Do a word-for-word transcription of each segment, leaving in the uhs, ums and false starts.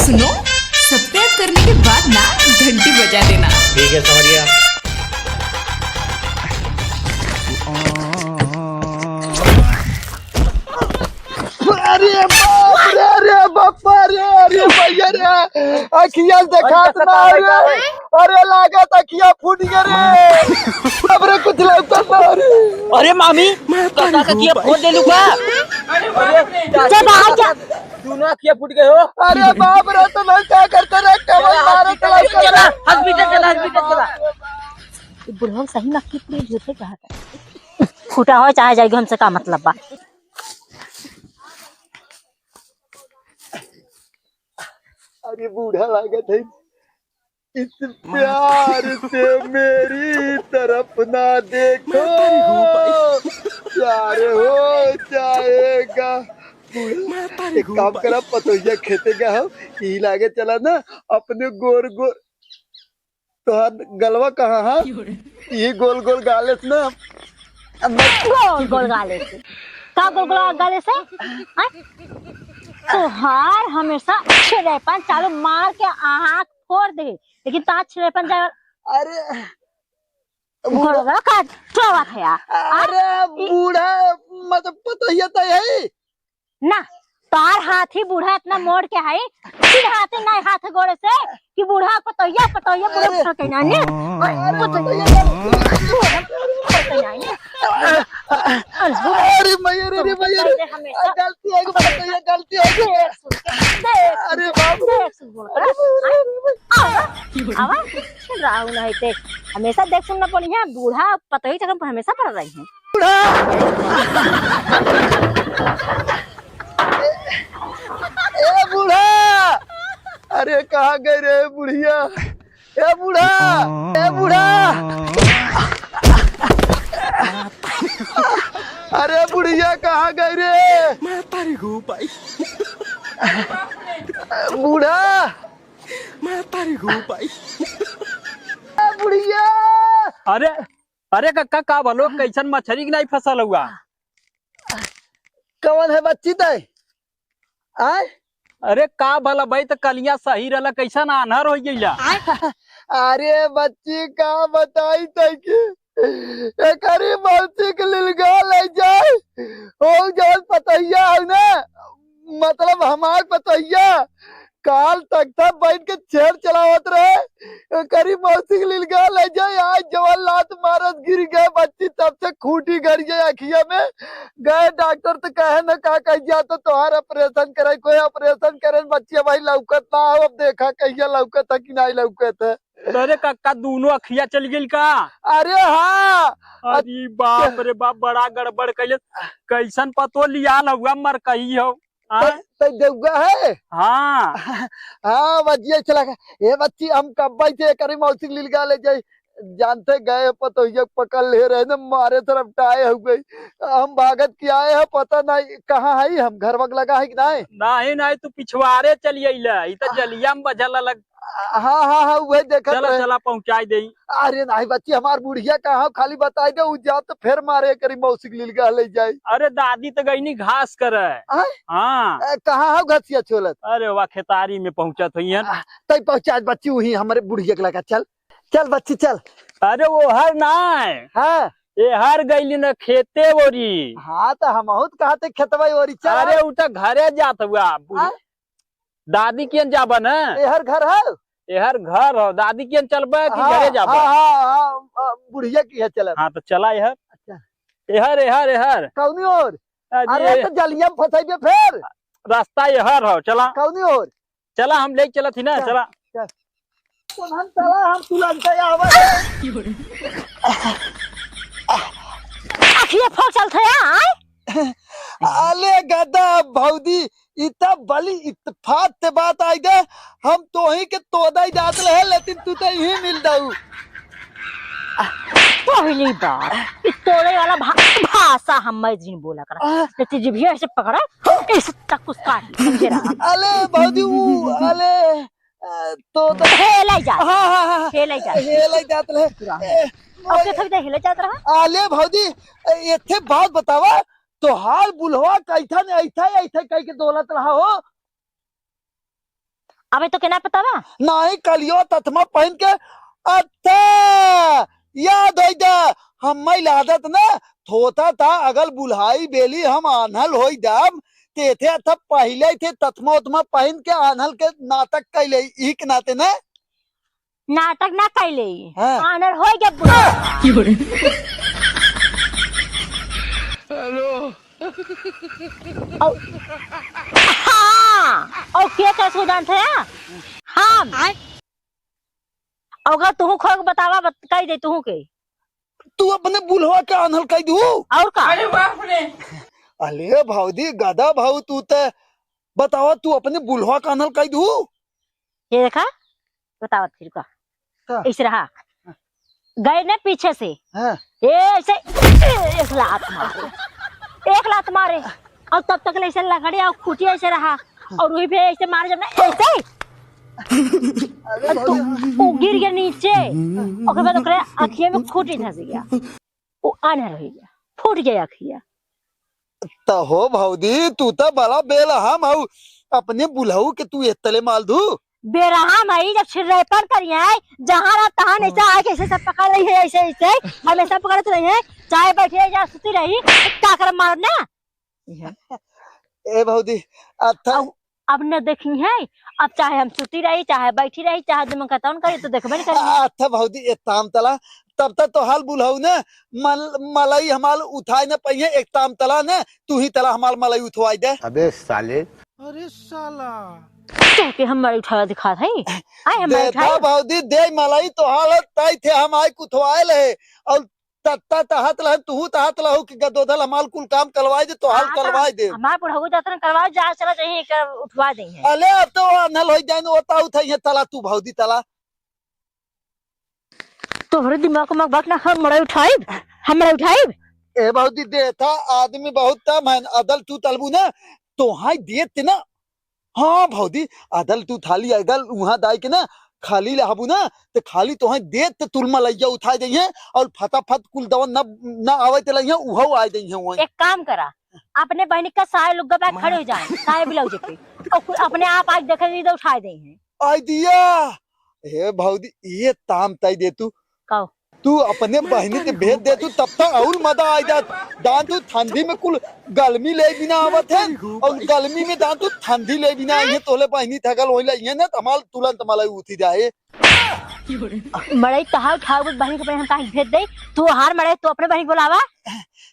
सुनो, सब्सक्राइब करने के बाद ना घंटी बजा देना। ठीक है, समझ गया। अरे बाप रे, अरे बाप रे, अरे भैया रे, अखिया देखात ना रे। अरे लागत अखिया फूट गया रे। अब रे कुछ लौकत ना रे। अरे मामी, काका का किया फोड़ देलू का? अरे बाप रे। जा बाहर जा। दोनों अखिया फूट गए हो। अरे बाप रे, तो मैं क्या करते रे, कमल मारे चला, चला, हॉस्पिटल चला, हॉस्पिटल चला। ये बुढ़वा सही में अखिया फूट गए, झूठे कहत है। फूटा हो चाहे जाएगी, हमसे का मतलब बा? अरे बूढ़ा लागत है। इस प्यार से मेरी तरफ ना देखो, प्यार हो जाएगा। बूढ़ा, एक काम करा, पतोहिया खेते गए हो, ई लागे चला ना, अपने गोर गोर तोहार गलवा कहाँ है? ये गोल गोल गाले से ना। गोल गोल गाले से। का गोल गोल गाले से? हाँ? तोहार हमेशा छिड़ेपन चालू, मार के आँख फोड़ दे, लेकिन तोहार छिड़ेपन जाए। अरे बूढ़ा। गोलवा का चोवत है यार। अरे बूढ़ा, मतलब पतोहिया तो है। ना, तोहार हाथ ही बूढ़ा इतना मोड़ के है, फिर हाथ ही ना हाथ गोड़े से कि बूढ़ा पतोहिया, पतोहिया बूढ़ा अरे। पतोहिया ना ने। अरे, पतोहिया। बूढ़ा पतोहिया ना ने। अरे मैया रे, रे मैया रे। हमेशा गलती हो गई, पतोहिया गलती हो गई। देख सुन के, देख सुन अरे के, बाप रे। देख सुन बोल कर। आवा, आवा, राहु नहीं ते। हमेशा देख सुन ना पड़ी है, बूढ़ा पतोही चक्कर पर हमेशा पड़ रही है। बूढ़ा! ए बूढ़ा! अरे कहाँ गए रे बुढ़िया? ए बूढ़ा! ए बूढ़ा! अरे बुढ़िया कहाँ गए रे? मैं तारी घूम पाई। बूढ़ा! मैं तारी घूम पाई। ए बुढ़िया! अरे अरे कक्का, का भलो, कैसन मछरी के नाई फसल हुआ? कवन है बच्ची तय? आय? अरे का भला भाई, त कलिया सही रहला, कैसन आन्हर हो गईला? अरे बच्ची का बताई तय कि एकरी मौसी के लिलगा ले जाए, हो जान पतैया है ना, मतलब हमार पतैया काल तक था बैठ के छेड़ चलावत रहे। करी मौसी के लिलगा ले जाए, आज जवान लात मारत गिर गए बच्ची, तब से खूंटी गड़ गए अखिया में। गए डॉक्टर तो कहे न का कह दिया तो तोहार ऑपरेशन करे, कोई ऑपरेशन करे बच्ची भाई लौकत ना हो। अब देखा कहिया लौकत है कि नहीं लौकत है। अरे काका दोनों अखिया चल गइल का? अरे हाँ। अरे बाप रे बाप, बड़ा गड़बड़ कैले। कैसन पतो लियाल हुआ मर कही हो। हाँ? तै, तै देउगा है? हाँ। हाँ, बजिया चला गया। ए बच्ची, हम कब्बई से एकरी मौसी के लिलगा ले जाई। जानते गए पतोहिया पकड़ ले रहे न, मारे तरफ टाए हो गई। हम भागत के आए हैं, पता नहीं कहाँ है, हम घर वग लगा है कि नहीं? नहीं, नहीं, तू पिछवारे चली अइला, ई त जलिया में बझल लग। हाँ, हाँ, हाँ, वही देखत चला, रहे। चला, पहुँचाई देई। अरे नहीं बच्ची, हमार बुढ़िया कहाँ, खाली बताई दे, उ जा तो फिर मारे करी मौसी के लिलगा ले जाई। अरे दादी तो गईनी घास करे। आय? हाँ। ए, कहाँ हो घसिया छोलत? अरे वाह, खेतारी में पहुँचत होइहन। आ, तई पहुँचा बच्ची, वही हमरे बुढ़िया के लगा। चल, चल बच्ची, चल। अरे वो हर ना है। हाँ। ए हर गईली न खेते ओरी। हाँ, तो हमहू तो कहते खेतवा ओरी चल। अरे उ तो घरे जात हुआ। हाँ? दादी कियन जाबा न? एहर घर है? एहर घर हो, दादी कियन चलबा कि हाँ, घरे जाबा? हाँ, हाँ, हाँ, हाँ, बुढ़िया की है चलब। हाँ, तो चला एहर। अच्छा। एहर, एहर, एहर। कौनी ओर? अरे, अरे, तो जलिया में फंसाइबे फिर। रास्ता एहर हो, चला। कौनी ओर? चला, हम ले चलत ही ना, चल, चला। चल। तो हम चला, हम तुरंत आवे। अखिए फोड़ चलत है, आय? अले गदा भौजी, इ त बली इत्तेफाक से बात आई गे, हम तोही के तोदई जात रहे, लेकिन तू तो यही मिल दऊ। पहली बार इ तोड़े वाला भा-, भाषा हम मैं जिन बोला करा। आ। लेकिन जिभिया ऐसे पकड़ा, ऐसे तक कुछ काट, समझे रहा। अले भौजी, उ, अले, अ, तो, तो हेले जा। हाँ, हाँ, हाँ, हाँ। हेले जा। हेले जात रहे। पूरा। ए, ओके, थक दे, हेले जात रहा। अले भौजी, ए, एथे बात बतावा, तोहार बुढ़वा कैठन ऐठे ऐठे कह के दौलत रहा हो? अबे तो केना पता बा? नाही, कलियो तथमा पहिन के। अच्छा, याद होई दा, हम्मै लागत ना, थोता ता अगल बुल्हाई बेली हम आन्हल होई दाब, ते थे अथा पहिले थे तथमा उथमा पहिन के आन्हल के नाटक कैले, ई के नाते ना। नाटक ना कैले, हाँ। आन्हर होई गया बुढ़ा। हेलो। औ-, हाँ, और के कैसे जानते हैं? हम। अगर तुहू खोक बतावा, बत-, कह दे तुहू के। तू अपने बुल्हवा के आन्हल कह दू। और का? अरे बाप रे। अले भौजी, गधा भाऊ तू ते। बतावा, तू अपने बुल्हवा के आन्हल कह दू। ये देखा, बतावत फिर का। का? ऐसे रहा। गए ने पीछे से। हाँ। ए, ऐसे, ए, एक लात मारे। एक लात मारे। और तब तक ले ऐसे लकड़ी और खूंटी ऐसे रहा। और वही पे ऐसे मारे जब ना, ऐसे। अरे और तो, भौजी। वो गिर गया नीचे। ओकर बाद ओकरे अखिया में खूंटी धंस गया। वो आन्हर हो गया। फूट गया अखिया। त हो भौजी, तू त बड़ा बेरहम हऊ, अपने बुल्हऊ के तू एतले माल दू। बेरहम है, जब छिर्रेपन करी है, जहाँ रहा तहाँ ऐसे आए के ऐसे सब पकड़ रही है, ऐसे, ऐसे, हमेशा पकड़त रही है, चाहे बैठी रही, चाहे सुती रही, का करब मारब ना? ए भौजी, अच्छा। अब, अब न देखी है, अब चाहे हम सुती रही, चाहे बैठी रही, चाहे दिमाग खतौन करी, तो देखबे न करी। अच्छा भौजी, एक काम तला, तब तक तोहार बुल्हऊ न, मल-, मलाई हमार उठाए न पइहे, एक काम तला न, तू ही तला हमार मलाई उठवाई दे। अबे साले। अरे साला। तो के हम मलाई उठावा दिखात है? आए हम मलाई देखा उठाई? भौजी, दे मलाई तोहार, ताई थे हम आए कुथवाए ले, और तत्ता तहत लहन, तुहू तहत लहू कि गदोधल हमार कुल काम करवाए दे, तोहार हाँ, तो करवाए दे। हमार बुढ़ऊ जातन करवाए, जा चला चाहिए, कर उठवा दे हैं। अले, अब तो आन्हल होई जाए, वो ताऊ था, ये तला तू भौजी तला। तोहरे दिमाग उमाग बात ना, हम मड़ई उठाइब, हम मड़ई उठाइब। ए भौजी, देता आदमी बहुत कम है, अदल तू तलबू ना, तोहाई देत ना। हाँ भौजी, अदल तू थाली अगल उहाँ दाई के ना, खाली लहबू ना, त खाली तोहाई देत तुल मलैया उठाए दइहे, और फटाफट कुल दवन न, न आवे त लइहे, उहौ आए दइहे वहीं। एक काम करा, अपने बहिनी का साया लुग्गा पे खड़े हो जाए, साया ब्लाउज पे, और कुल अपने आप आज देखे दी तो उठाए दइहे। आइडिया। हे भौजी, ये ताम तय दे तू। काओ? तू अपने बहिनी के भेज दे तू, तब तक और मजा आ जात। दान तू ठंडी में कुल गर्मी ले बिना आवत है, और गर्मी में दान तू ठंडी ले बिना आई है, तोले बहिनी थकल होई ला, ये ना तमाल तुरंत मलाई उठी जाए। मड़ई तहार उठाओ, बहिनी के हम काहे भेज दे? तू हार मड़ई, तू अपने बहिनी के बोलावा।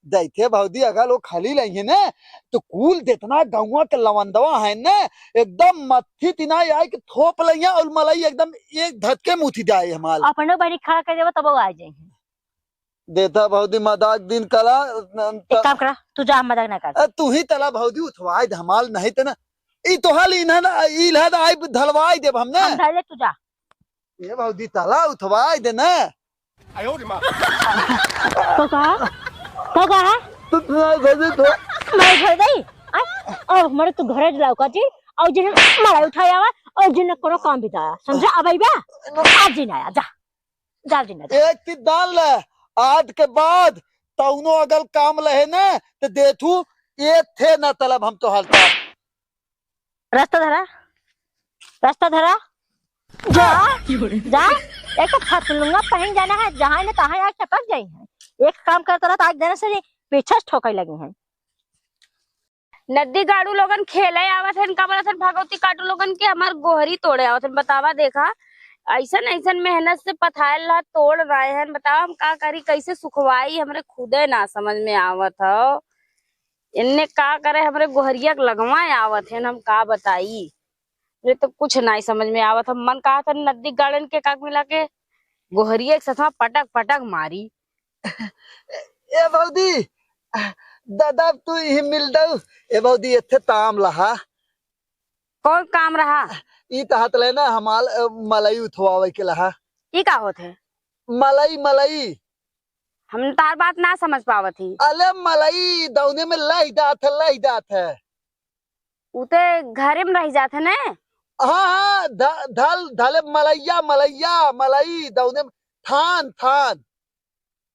दैथे भौजी, अगर वो खाली लइहे ने, तो कुल जितना गौवा के लवंदवा है ने, एकदम मत्थी तिना आए के थोप लइहे और मलाई एकदम एक धक्के में उठी जाए हमार। अपने बहिनी खड़ा कर देबो, तब वो आ जाए। देता भौजी, मजाक दिन कला, न, न, एक काम करा, तू जा, मजाक ना कर। अ, तू ही तला भौजी उठवाए दे हमार, नहीं ते ना, ई तोहार इन्हन, इल्हन आई धलवाए देब हमने। हम धर ले, तू जा। ये भौजी, तला उठवाए दे ना। तो कहा? तो कहा? तो तुम्हारे घर में तो मैं घर गई। आ? और हमारे तो घर लौका जी, और जिन्हें मड़ई उठाया हुआ, और जिन्हें कोनो काम भी दाया, समझा? अब आई बा? आज जी ना आया, जा। जा जी ना, जा। एक ती दान ले, आज के बाद तौनो अगल काम लहे ना, तो देथू, ये थे ना तलब हम तो हालता। रास्ता धरा, रास्ता धरा। जा, जा। एक तो फतलुंगा पहन जाना है, जहाँ न तहाँ आके टपक जाई है। एक काम करता रहता, आज देने से पीछे से ठोके लगी हैं। नदी गाड़ू लोगन खेले आवत हन, का बोलत हन, भगवती काटू लोगन के हमार गोहरी तोड़े आवत हन। बतावा देखा, ऐसन ऐसन मेहनत से पथायल रहा, तोड़ रहे हन। बतावा हम का करी, कैसे सुखवाई, हमरे खुदे ना समझ में आवत हौ। इन्ने का करे, हमरे गोहरिया के लगवा आवत है, हम का बताई। ये तो कुछ नाई समझ में आवत। हम मन कहा था नदी गाड़न के काक मिला के गोहरिया के सथवा पटक पटक मारी। ए भौजी, दादा तू ही मिल दऊ। ए भौजी, एथे ताम लहा। कौन काम रहा? ई तहत ले ना हमाल, अ, मलई उठवावे के लहा। ई का होत है? मलई, मलई। हम तार बात ना समझ पावत ही। अले मलई दौने में लह जात है, लह जात है। उ ते घरे में रह जात है ने? हाँ, हाँ, ध-, धल, धले मलैया, मलैया, मलई दौने में थान, थान।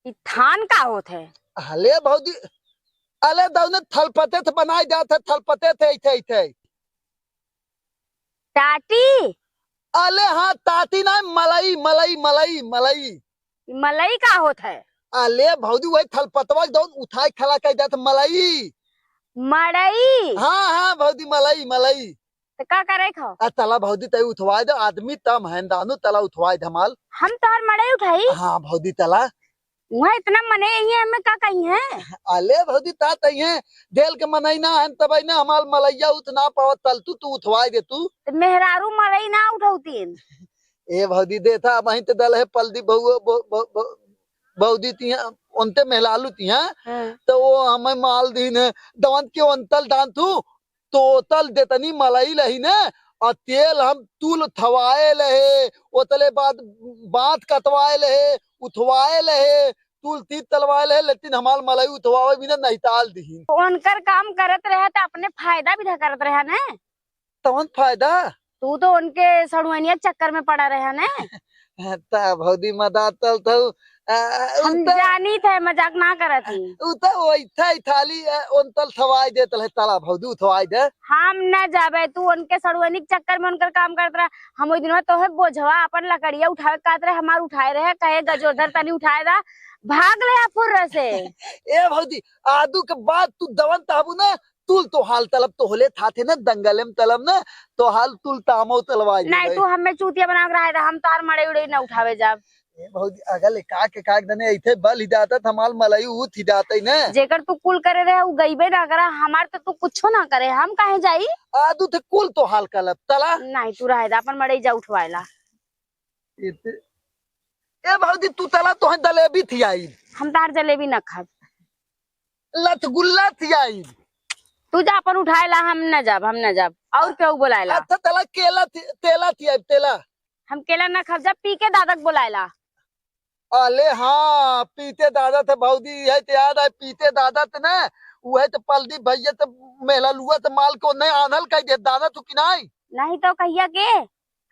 ई थान का होत है? अले भौजी, अले दौने थलपते थे बनाए जात है, थलपते थे, इथे, इथे। त टाटी? अले हाँ, टाटी ना, मलई, मलई, मलई, मलई। ई मलई का होत है? अले भौजी, वही थलपतवा के दौन उठाए खड़ा कर देत मलई। मड़ई? हाँ, हाँ भौजी, मलई, मलई। तो का करे खाओ? आ, तला भौजी, तई उठवाए दे, आदमी तम है, दानू तला उठवाए दे हमाल। हम तोहर मड़ई उठाई? हाँ भौजी, तला। वहाँ इतना मने ही है, हमें का कही है? अले भौजी, ता तई है, देल के मनई ना है, तब ना हमाल मलैया उठ ना पावत, तल तू, तू उठवाए दे तू। तो मेहरारू मड़ई ना उठौतीन। ए भौजी, देता, अब वहीं ते दल है, पलदी बहु-, बहु-, बहु-, बहु-, भौजी तिया, उनते मेहलालू तिया, हाँ। तो वो हमें माल दीन है, दवंत के उनतल दान तू, तोतल देतनी मलई लही ने, आ तेल हम तुल थवाए लहे, ओतले बाद बात कतवाए लहे, उठवाए लहे, तुल तीत तलवाए लहे, लेकिन हमार मलई उठवावे बिना नहीं ताल दिही। उनकर काम करत रहे त अपने फायदा भी करत रहे ने। तवन फायदा? तू तो उनके सड़ुआनिया के चक्कर में पड़ा रहे ने। त भौजी मजाक तल थऊ, आ, उ हम त, जानी थे, मजाक ना करत ही। उ त वैथा इथाली, आ, उनतल थवाई देत रहे, तला भौजी उठवाई दे। हम ना जाबे, तू उनके सड़ुआनी के चक्कर में उनकर काम करत रहा। हम ओई दिनवा तोहे बोझवा अपन लकड़िया उठावे के कहत रहे, हमार उठाए रहे, कहे गजोधर तनी उठाए दा, भाग ले फुर्र से। ए भौजी, आदू के बाद तू दवन ताबू ना, तुल तो हाल तलब तो होले था थे ना, दंगले में तलब ना, तो हाल तुल तामो तलवाई दे नहीं, भाई। तू हमें चूतिया बना के रहे दा, हम तार मड़ई उड़ई ना उठावे जाब। ए भौजी, अगल एकाक एकाक दने ऐथे बल ही जाता, हमाल मलई उठ ही जाता ही ना। जेकर तू कुल करे रहे, उ गईबे ना करा, हमार तो तू कुछो ना करे, हम काहे जाई? आदू थे कुल तो हाल कलब, तला। नहीं, तू रहे दा, अपन मड़ई जा उठवाएला। ए ते-, ए भौजी, तू तला तो है जलेबी थी आई। हम तार जलेबी ना खाब। लतगुल्ला थी आई। तू जा अपन उठाएला, हम ना जाब, हम ना जाब। और केहू बोलाएला? अच्छा, तला केला थी, तेला थी आई, तेला। हम केला ना खाब, जा पी के दादा के बोलाएला। अले हाँ, पीते दादा थे भौजी, है ते याद आए, पीते दादा थे ना, उहे ते पलदी भैया ते मेहलालुआ ते माल को नहीं आनल कह दे दादा तू कि नहीं? नहीं तो कहिया के?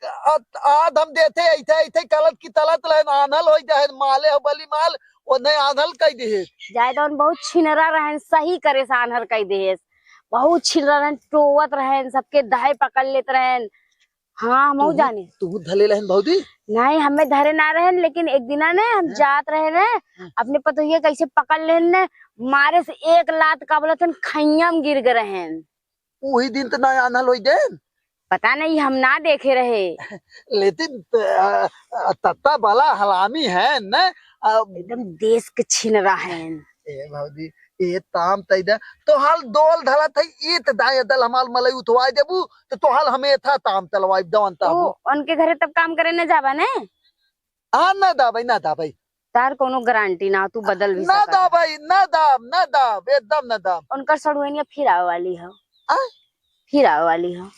आ-, आद हम देथे, ऐथे, ऐथे कलत की तलत रहन, आन्हल होई जाए, माले हो बली माल, ओने आन्हल कई देहे। जायदौन बहुत छिनरा रहन, सही करे से आन्हर कई देहे। बहुत छिनरा रहन, टोवत रहन, सबके दाए पकड़ लेत रहन। हाँ, हमहू तू, जाने। तू धले रहन भौजी? नहीं, हमें धरे ना रहन, लेकिन एक दिना ने हम हाँ। जात रहे ने, हाँ। अपने पतोहिया कैसे पकड़ लेन ने, मारे से एक लात का बोलत हन, खैया में गिर गए रहन। उही दिन त ना आन्हल होई गए। पता नहीं, हम ना देखे रहे। लेकिन, अ, अ, तत्ता बला हलामी है न, अ, एकदम देश के छिनरा है। ए भौजी, ए ताम तई दे, तो हाल दोल धला थई, इत दाए दल हमाल मलई उठवाए देबू, तो, तो हाल हमें था ताम तलवाई दवन ताबू। उनके घरे तब काम करे न जाबा ने? हाँ, ना दाबई, ना दाबई। तार कोनो गारंटी ना, तू बदल भी ना सकत। दाबई, ना दाब, ना दाब, एकदम ना दाब। उनकर सड़ुआनिया फिर आवे वाली हो। आ? फिर आवे वाली हो।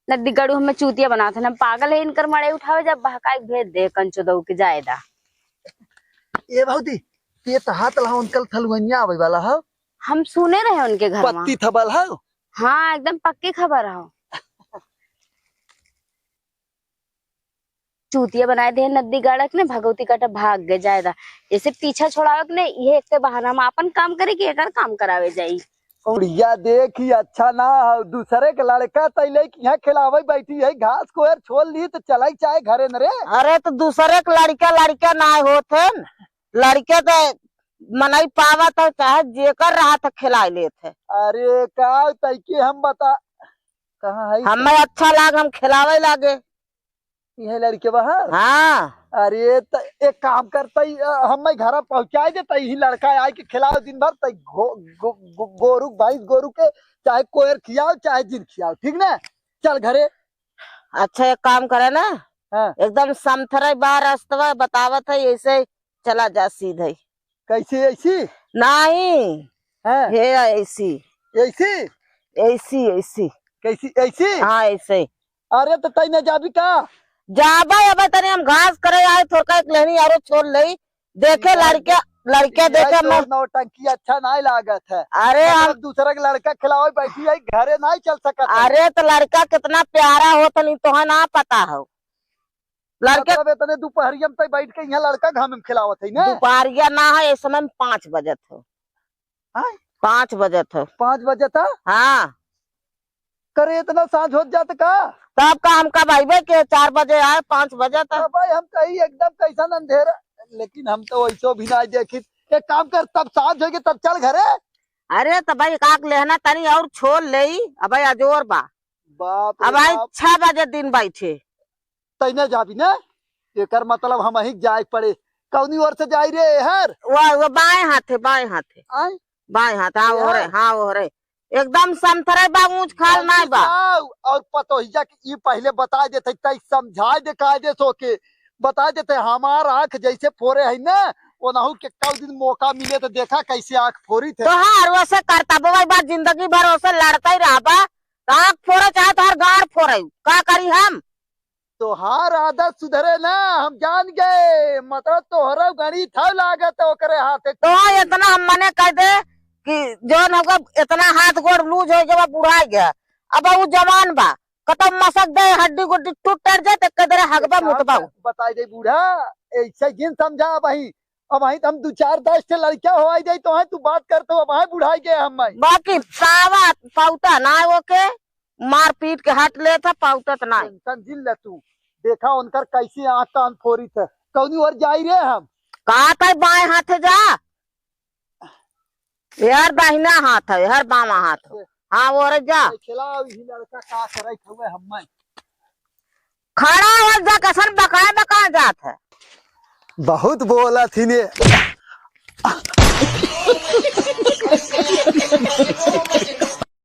नद्दी गड़ू हमें चूतिया बनात है, हम पागल है, इनकर मड़ई उठावे जब बहकाए भेज दे कंचो दऊ के जायदा। ए भौजी, ते तो हाथ लहा उनकर सड़ुआनिया आवे वाला हो। हम सुने रहे उनके घर में। पत्ती थबल हो। हाँ, एकदम पक्की खबर हो। चूतिया बनाए दे नद्दी गाड़क ने, भगवती काटा भाग गए जायदा। जैसे पीछा छोड़ावक ने, ये एक बहाना हम आपन काम करे कि एकर काम करावे जाई। बुढ़िया देखी अच्छा ना हो, दूसरे के लड़का तैले कि यहाँ खिलावे बैठी है, घास कोयर छोड़ ली तो चलाई चाहे घरे न रे। अरे तो दूसरे के लड़का, लड़का ना होत है न, लड़के तो मनई पावत है, चाहे जेकर रहा था खिलाई लेत है। अरे का तैके हम बता, कहाँ है? हमें अच्छा लाग, हम खिलावे लागे। इहे लड़के बाहर? हाँ। अरे, त एक काम करतई, अ, हम्मे घरा पहुँचाई देतई, ही लड़का आए के खिलाओ दिन भर, तई गो-, गो-, गो-, गोरू, भैंस गोरू के, चाहे कोयर खियाओ, चाहे जिन खियाओ, ठीक ना? चल घरे। अच्छा, एक काम करे ना, हाँ। एकदम समथरे बा रस्तवा, बतावत है, ऐसे चला जा सीधे। कैसे ऐसी? नहीं। हाँ। हे ऐसी। ऐसी? ऐसी, ऐसी। कैसी ऐसी? हाँ, ऐसे। अरे तो तई न जाबी का? जाबे, अबे तनी हम घास करे आए, थोड़का एक लेहनी आरो छोड़ लेई। देखे यार, लड़के, लड़के यार देखे तो मैं। नौटंकी अच्छा नहीं लागत है। अरे मतलब हम दूसरा के लड़का खिलावे बैठी है, घरे नहीं चल सकत है। अरे तो लड़का कितना प्यारा होत नहीं तो है ना पता हो। लड़के मतलब इतने दोपहरिया में तई बैठ के यहाँ लड़का घाम में खिलावत है ना? दोपहरिया ना है, इस समय में पाँच बजत हो। हाँ? पाँच बजत हो। पाँच बजत हो? हाँ। करे इतना साँझ होत जात का? तब का हम कब अइबे के, चार बजे आए, पाँच बजे तक। तब भाई हम कही एकदम कैसन अंधेरा, लेकिन हम तो वैसो भी नाहीं देखित। एक काम कर, तब साँझ होइगे तब चल घरे। अरे त भाई का लेहना तनी और छोल लेई, अब भाई अजोर बा। बाप रे अब भाई बाप। छह बजे दिन बैठे। तैने जाबी ना, एकर मतलब हमहीं जाए पड़े। कौनी ओर से जाई रे एहर? वो, वो बाएं हाथे, बाएं हाथे। आय? बाएं हाथ, हाँ, ओहरे, यार। हाँ, ओहरे। एकदम समथरे बा, ऊँच खाल नाहीं बा। जाओ, और पतोहिया के ई पहिले बताइ देते, तै समझाइ दे कायदे से ओके। बताइ देते, हमार आँख जैसे फोरे है ना, ओनहू के कौ दिन मौका मिले तो देखा कैसे आँख फोरी थे। तोहार वैसे करता, बोई बा जिंदगी भर वैसे लड़ते ही रहबा, तो आँख फोरे चाहे तोहार गाँड़ फोरे, का करी हम? तोहार आदत सुधरे ना, हम जान गए, मतलब तोहरा गणित हव लागत है ओकरे हाथे। तो इतना हम मने कह दे कि जौन होगा इतना हाथ गोड़ लूज होइ गवा, बुढ़ाइ गया, अब उ जवान बा, कतौ मसक दे हड्डी गुड्डी टूट टर जाए तो कह दे रे हगबा एक काम मुतबा। कर, बताइ दे बूढ़ा, ऐसे जिन समझा अबहीं, अबहीं तो हम दू चार दस ठे लड़का हो आई जाई तो है तू बात करत हो, अबहीं बुढ़ाइ गए हम। बाकी पावा पाउता ना ओके, मार पीट के हट लेत है, पाउतत नाहीं। टेंशन जिन ले तू, देखा उनकर कैसे आँख कान फोरित है। कौनी ओर जाई रे हम? का तै बाएं हाथे जा, एहर दाहिना हाथ है, एहर बावां हाथ है। हाँ, ओहरे जा। खिलाओ, ई लड़का का करत हुए हम्मे। खड़ा हो जा, कसन बकाए बकाए जात है। बहुत बोलत ही ने।